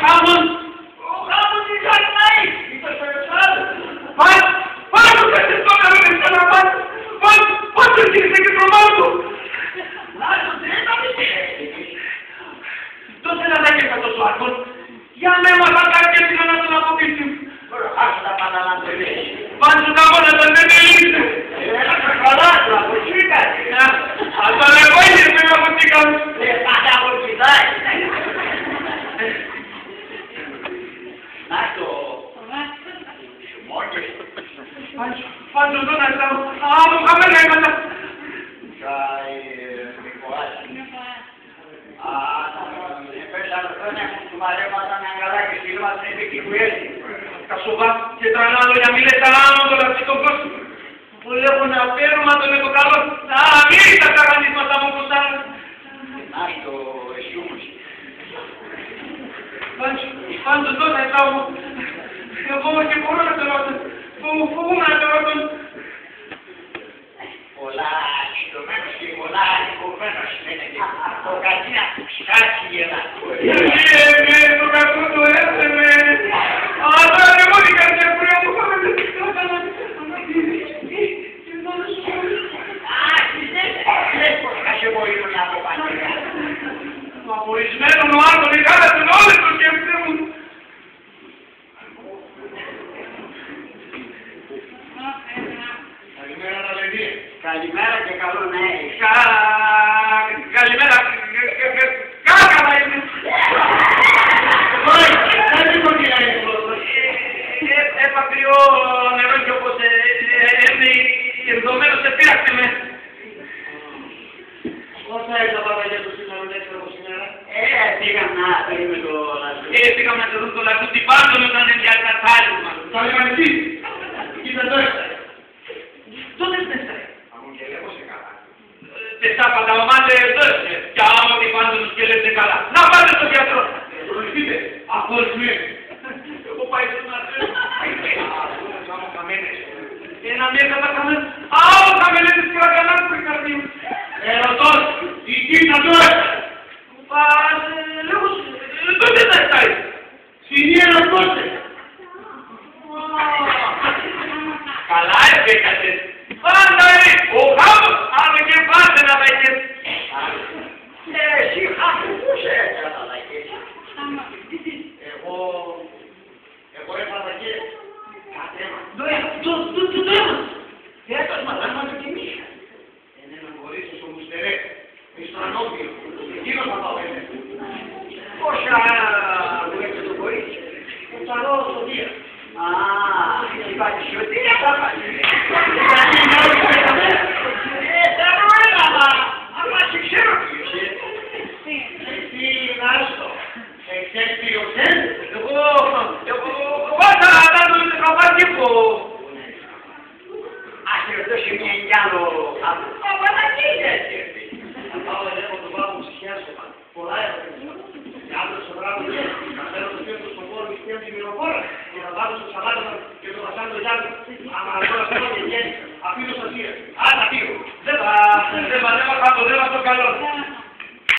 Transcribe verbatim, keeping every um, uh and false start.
Χάμον. Ο χάμον τι θα πάει; Είπες το εξάλλου. Παν-, Πάντο, κάτσε στο νερό και ξαναπάν'. Πάν-, Πάντο, γύρισε και τρομάζω. Να το τρέπαμε και. Τότε να τα καίς ατό σο άκον. Για μέ, μα θα τα καίς να τον αποπίτσουν. Τώρα χάσω τα πάντα να το λέει. Πάντως τα μόνα τα δεν ελύσαι. Έλα, καλά, τώρα, από εκεί ήταν. Ας τον εγώ, γύρω από τι κάνω. Ε, πάντα από εκεί θα είναι. Να το. Μόνοι. Πάντως, πάντως, δώνα τα. Α, μου χαμένα αίματα. Καί, ε, Νικοά. Α, ε, πες άλλο, δεν έχουν κουμαρέματα, να καλά και στείλ' μας την επίκη που έρθει. Τα σοβά και τρανά λόγια μη λες, αλλά άμον το λατρεί τον κόσμο. Που λέγουν να παίρουμε το με το καλό. Να μη τα ταρανίσματα μου κοστάνε. Άστο, εσύ όμως. Πάντως, πάντως, δώνα τα. Εγώ και μπορώ να το ρωτώ. Φο-, φοβούμαι να το ρωτώ. Πολλά ευτυχισμένος και πολλά ανοιχτωμένος φαίνεται. Από κακία που σκάσει η Ελλάδα. Ε, ε, ε, το κακό το έφερε. Αλλά δεν μου την καρδιά που έχω. Αχ, δεν σε, δεν σε, θα σε βοηθούν από παντού. Αφορισμένον ο Άδωνη, κάλασαν όλες το σκεφτεί μου. Καλημέρα, τα παιδιά. Καλημέρα και καλό να έχεις. Κα-, καλημέρα. Κα-, κα-, καλά είναι. Μάλιστα, κάτι μου πειράζει η γλώσσα. Ε, ε, έπα κρυό νερό και όπως, ε, ε, ε, ε, ενδομένως επείραξε με. Πώς θα ήρθα, Παπαγιά, το σήμερα, έξω από σήμερα; Ε, πήγα να παίρνουμε το λαμπρό. Ε, πήγαμε να το δούμε το λαμπρό, τι πάντων όταν είναι για τα τάλιμα. Τα λεμανική. Κοίτα τώρα. Τότε δεν θα. Αφού και λέγω σε καλά. Ε, τεσσά πατάω, μάτε, δώσε. Κι άμα τι πάντων και λέτε καλά. Να πάτε στο γιατρό. Ε, το ρωτήτε. Αφού ναι. Έχω πάει στον Ατρέο. Ένα μέρα θα τα χαμέ-, άλλο θα με λέτε σκαρακανά που είναι καρδί μου. Ερωτώ, η κοίτα τώρα. Πα, ε, λέγω, ε, τότε θα πάει. Συνία να κόψε. Καλά ευρήκατε. Πάντα, ε, ο γάμος, άλλο και πάντα να παίκες. Ε, εσύ, χάπου, πού σε έφερα τα λαγές; Εγώ, εγώ έφαγα και κατέβα. Ντο, ντο, ντο, ντο, ντο. Φέτος μαλάμα το κυνήγα. Έναν κορίτσο σο Μουστερέ, εις το Ανώπιο. Εκείνος θα πάω, πέντε. Πόσα που έχει το κορίτσι; Κουταρό Σωτήρα. Α, η Παχυσιωτήρα θα πάει. Ε, τα ρόλα, άμα σε ξέρω ποιος είναι. Εσύ, άστο. Εξέρτς ποιος είναι; Εγώ, εγώ, εγώ, θα, θα τον είχα πάρει και εγώ. Ας ρωτώ σε μίαν κι άλλο. Απ' Παναγία έρχεται. Θα πάω, ελέγχω τον πάγον ψυχιάς το πάγον. Πολλά ερωτήματα. Και αύριο το βράδυ, θα φέρω το σπίτι μου στο χώρο της Πέμπτης Μυροφόρα και θα βάλω στο Σαββάτο και το Βασάνι το Γιάννη. Άμα τώρα αυτό και βγαίνει, αφήνω σας ήρε. Άντα, φύγω. Δεν θα, δεν θα, δεν θα, δεν θα, το καλό.